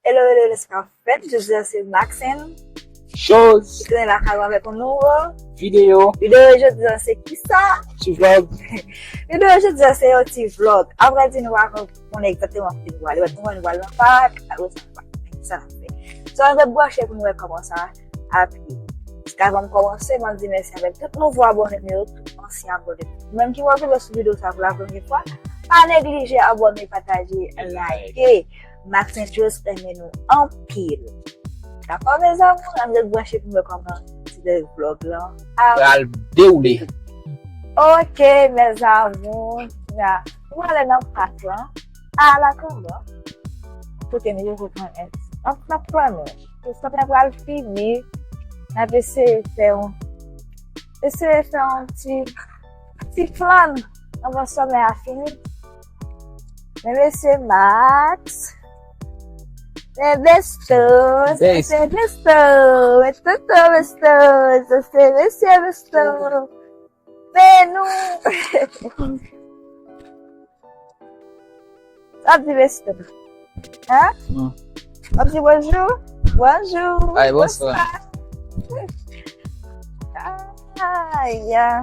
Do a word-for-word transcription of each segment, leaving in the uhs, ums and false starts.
Hello, hello, hello, sa k ap fèt? Jodi a se Maxine Chose. Ki tounen lakay ou avèk yon nouvo videyo. Videyo jodi a se kisa? Ti vlog. Videyo jodi a se yon ti vlog. Apre di nou pa konnen egzakteman kote nou prale, nou pral nan pak, apre sa, nou pa konnen kisa n ap fè. So, ann ret branche pou nou wè kòman sa ap ye. Paske avan m kòmanse, m ap di mèsi avèk tout nouvo abòne m yo, tout ansyen abòne m yo. Ou menm ki wè videyo sou videyo sa pou la premye fwa, pa neglije abòne, pataje, like. Maxine Chose renmen nou anpil. Dakò, mes amours, ann ret branche pou nou wè kòman ti vlog lan ap pral dewoule. Ok, mes amours, nou prale nan pak lan. A la kanba. Kote nou yo pran èt. N ap, n ap flannen. Pou sa pral fini, n ap eseye fè yon, eseye fè yon ti, ti flann anvan sèmèn a fini. Men mesye Max, men Besto, se Besto, men Toto Besto, se mesye Besto. Men nou. W ap di Besto. Hein? Hmm. W ap di bonjou? Bonjou. Ay, bonswa. Bonswa. Ay, ya.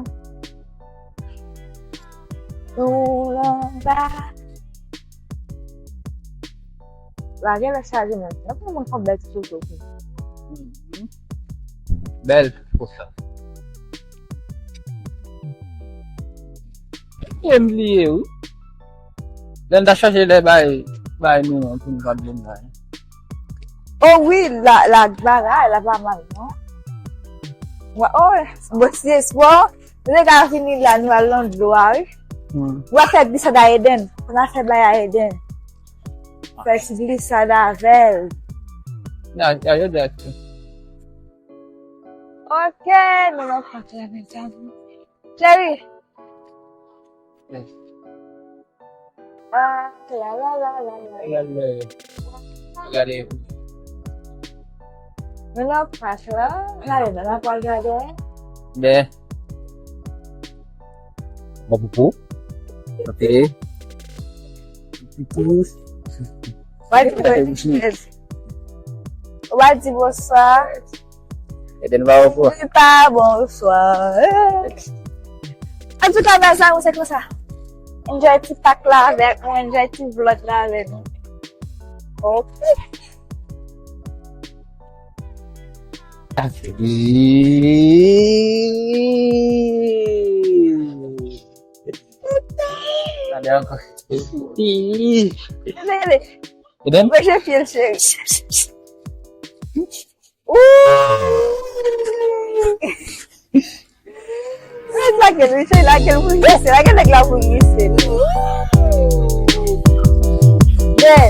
Nou anba. La genlè chaje menm. Nan pou mwen fè yon bèl ti foto pou nou. Mhm. Bèl pou sa. E m bliye, wi. Lè n ta chaje lè bay, bay nou an pou nou pa bliye bay. Oh wi, la, la, bagay la pa mal, non. Wa-, oh, bon, ti espò. Nou te ka vini la, nou al nan dlo a, wi. Hmm. W ap fè glisad a Eden. N a fè bay a Eden. Fè ti glisad avè l. Ya, ya, yo dèt. Ok, nou nan pòt la, medam. Cheri. Yes. Ah, la, la, la, la, la. Gade. Gade. Nou nan pak la. Gade, nou nan pral gade. Bè. Bon poupou. Ok. Poupou. Wa di, wa di bonswa. Eden pa ankò. Li pa bonswa. Antouka, mes amours, se konsa. Enjoy ti pak la avèk nou, enjoy ti vlog la avèk nou. Ok. Gade ankò. Eden? Eden? Mwen, je feel chéri. Ooh! Lage l, mesye, lage l pou l glise, lage nèg la pou l glise. Yeah.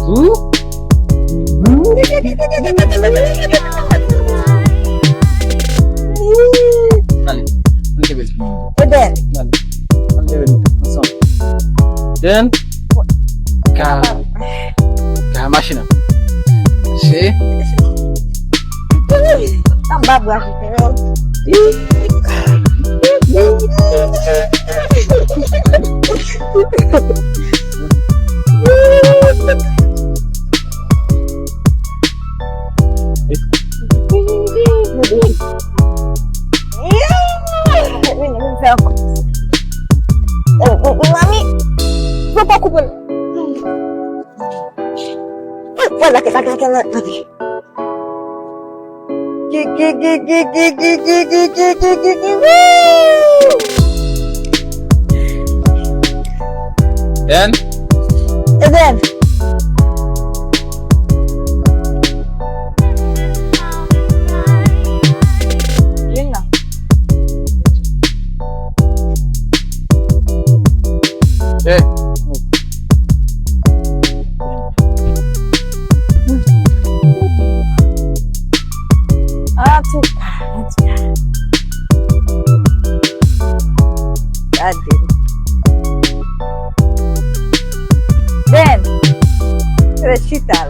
Hmm? Ale, ann kenbe l. Eden. Ale, ann kenbe l ansanm. Eden. Ka, ka machin nan. Se. Anba bra. Mami, fò pa koupe l. Wè, lage, lage, lage, lage. Then? And then? Vin la. Hey. Antouka, antouka. Gade. Ben, se chita l.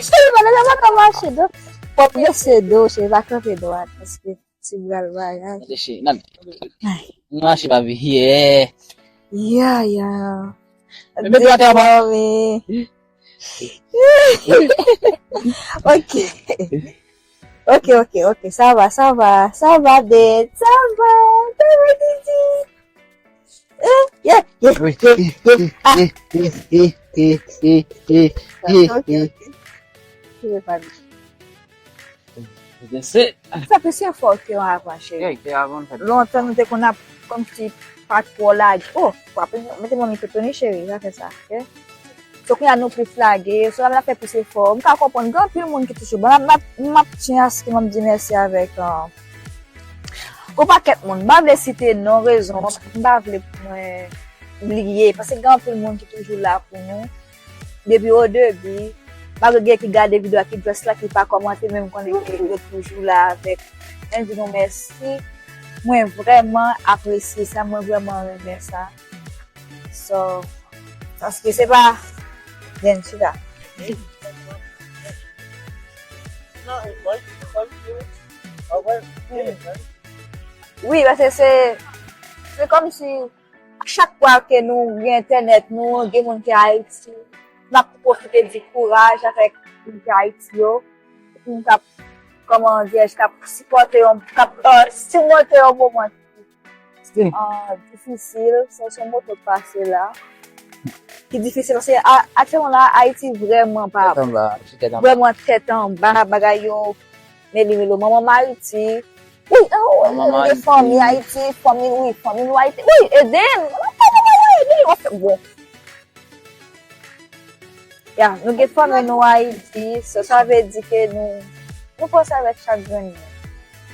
Cheri, pandan la pa ka mache, donk, fò w prese do, cheri, pa kanpe dwat, paske ti bral bagay. Tande, cheri, nan. Ay. Nou mache, papi. Yeah. Yeah, yeah. Mete dwat la, pa. Dòmi. Ok. Ok, ok, ok. Sa va, sa va, sa va, babe. Sa va, sa va, Didi. Eh, yeah, yeah, yeah, yeah, yeah. Ah. Ok, ok, ok. Cheve pa byen. Sa plis efò ke yon avan, cheri. Hey, te avan fèt. Lontan nou te konn ap kòmsi pa twò lage. Oh, frape, mete mwen mikotoni, cheri, sa fè sa, ok? So, kounye a nou plis lage, so, la fè plis efò. M ka konprann, gen anpil moun ki toujou. Bon, m ap, m ap, m ap tyen aske m ap di mèsi avèk, euh, yon pakèt moun. M pa vle site non, rezon, m pa vle pou mwen bliye, paske gen anpil moun ki toujou la pou nou. Depi o debi, malgre gen ki gade videyo a, ki just like, ki pa kòmante, men m konnen ke yo toujou la avèk. Mwen di nou mèsi. Mwen vrèman apresye sa, mwen vrèman renmen sa. So, paske se pa, Jen, chita. Wi, paske se, se kòmsi chak fwa ke nou gen entènèt, nou gen moun ki Ayiti, n ap pwofite di kouraj avèk moun ki Ayiti yo, moun k ap, kòman dirèj, k ap sipòte yon, k ap, euh, simonte yon moman ki, euh, difisil. Se, se yon moto k pase la. ki difisil, paske a- aktyèlman la, Ayiti vrèman pa bon. Vrèman tèt anba, bagay yo melimelo. Manman m Ayiti, wi, oh, nou gen fanmi Ayiti, fanmi, wi, fanmi nou Ayiti, wi, ede n, manman, manman, wi, ede n, w ap fè bon. Ya, nou gen fanmi nou Ayiti, so sa vle di ke nou, nou panse avèk chak grenn moun.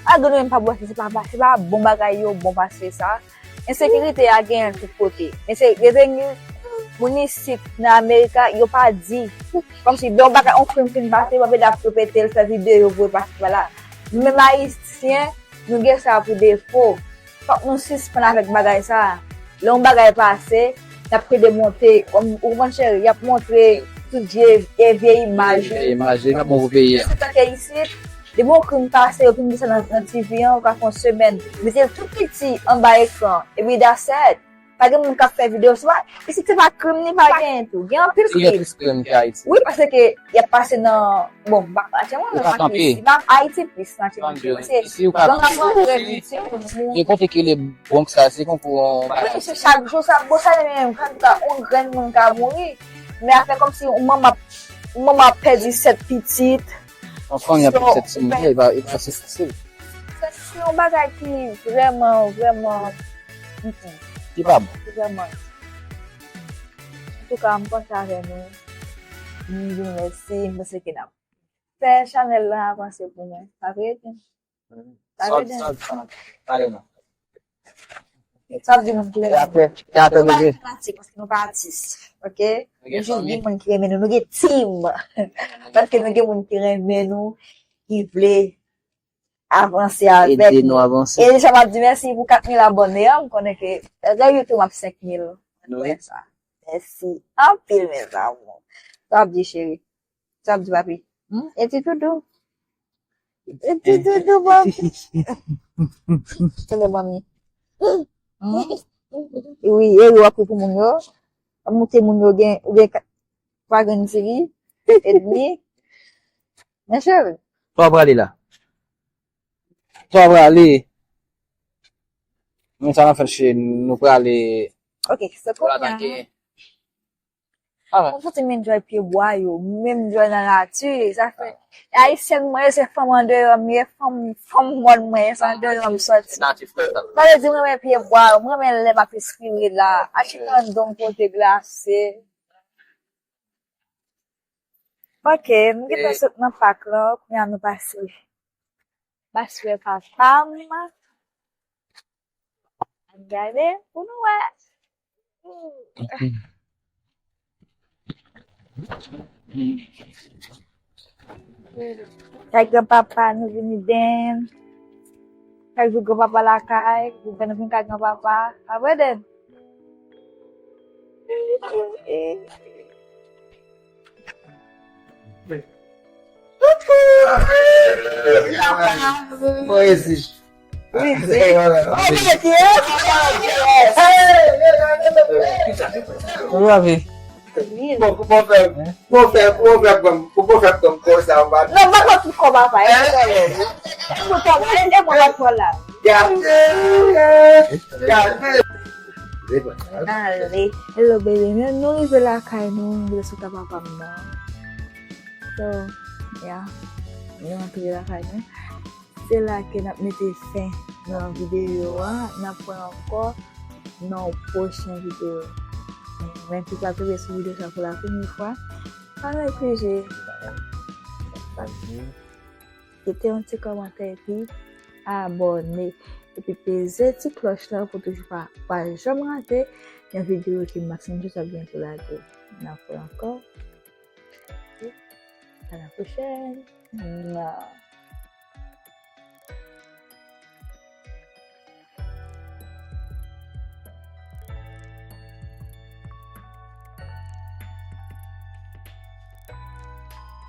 Malgre nou menm pa bon, se pa, se pa bon bagay yo bon pase sa. Ensekirite a genyen tout kote. Men se reveni moun isit nan Amerika, yo pa di. Kòmsi lè yon bagay, yon krim fin pase, yo pa vle ap repete l, fè videyo, voye pase pa la. Nou menm Ayisyen, nou gen sa pou defo. Fòk nou sispann avèk bagay sa a. Lè yon bagay pase, y ap plede monte, kòm ou konprann cheri, y ap montre tout vye, e vye imaj yo. Vye imaj yo, y ap montre peyi a. Se tanke isit, depi yon krim pase, yo fin di sa nan, nan T V an, ou ka fè yon semèn. Mete l tou piti anba ekran, epi that's it. Pa gen moun k ap fè videyo sou sa. Isit se pa krim, ni pa gen tou. Gen anpil krim. Gen plis krim ke Ayiti. Wi, paske y ap pase nan, bon, m pa, atye mwen, m pa kanpe. Ayiti plis, nan Ayiti plis. Paske gang ap rantre vit, se moun. Gen kote ki rele Bronx la, se konkou yon bagay. Wi, se chak jou sa, bon, sa menm, chak jou yon grenn moun ka mouri. Men afè kòmsi yon manman, yon manman ap pèdi sèt pitit. Yon fanmi ap pèdi sèt timoun, e pa, e pa se fasil. Se, se yon bagay ki vrèman, vrèman, mm, mm. Ki pa bon. Vrèman. Antouka, m kontan avè nou. M di nou mèsi, m panse ke n ap fè chanèl lan avanse pou mwen. Pa vre, Ken? Pa vre, Ken? Sa, sa, sa, talè nan. Sa ap di moun ki renmen nou. Apre, apre, nou pa fanatik, paske nou pa atis, oke? Nou jis gen moun ki renmen nou, nou gen team. Paske nou gen moun ki renmen nou, ki vle avanse avèk nou. Ede nou avanse. E deja m ap di mèsi pou kat mil abòne an, m konnen ke lè YouTube ap senk mil. Nou wè sa. Mèsi anpil, mes amours. Sa ap di cheri. Sa ap di papi. Hmm? E ti doudou. E ti doudou, papi. Tande mami. Hmm? Wi, e wi w ap pou moun yo. W ap montre moun yo gen, ou gen kat, twa grenn diri, edmi. Men cheri. Twa prale la. Twa prale. Men sa nan fè cheri, nou prale. Ok, se pou la kounye a. Mwen santi m enjoy pye bwa yo, m enjoy nan nati, sa fè, e ayisyèn mwen ye, se fanm andeyò m ye, fanm, fanm mòn mwen ye, se andeyò m sòti. Sa vle di m renmen pye bwa yo, m renmen lè m ap espire la, a chita anndan yon kote glase. Ok, m gentan sot nan pak lan, kounye a nou pase. Pase wè papa m. Gade pou nou wè. Kay granpapa nou vini den. Kay jou granpapa lakay, pou fè nou vin kay granpapa. Pa vre, Den? Poésie. Poésie. Bon, kouman fè, kouman fè, kouman fè pran m, kouman fè pran m konsa, ou pa... Non, m pa pran tout kò papa, e tout kò la. E mwen la. Gade, gade. Ale. Hello, baby. Nou, nou rive lakay nou, nou rive sou ta papa m nan. So, yeah. Nou antre lakay nou. Se la ke n ap mete fen nan videyo a. N ap wè ankò nan yon pwochen videyo. Mwen ki pral tonbe sou videyo sa pou la premye fwa, pa neglije. Kite yon ti kòmantè epi abòne. Epi peze ti klòch la pou toujou pa, pa janm rate yon videyo ke Maxine Joseph byen tou lage. N ap wè ankò. A la pwochèn. Mwa.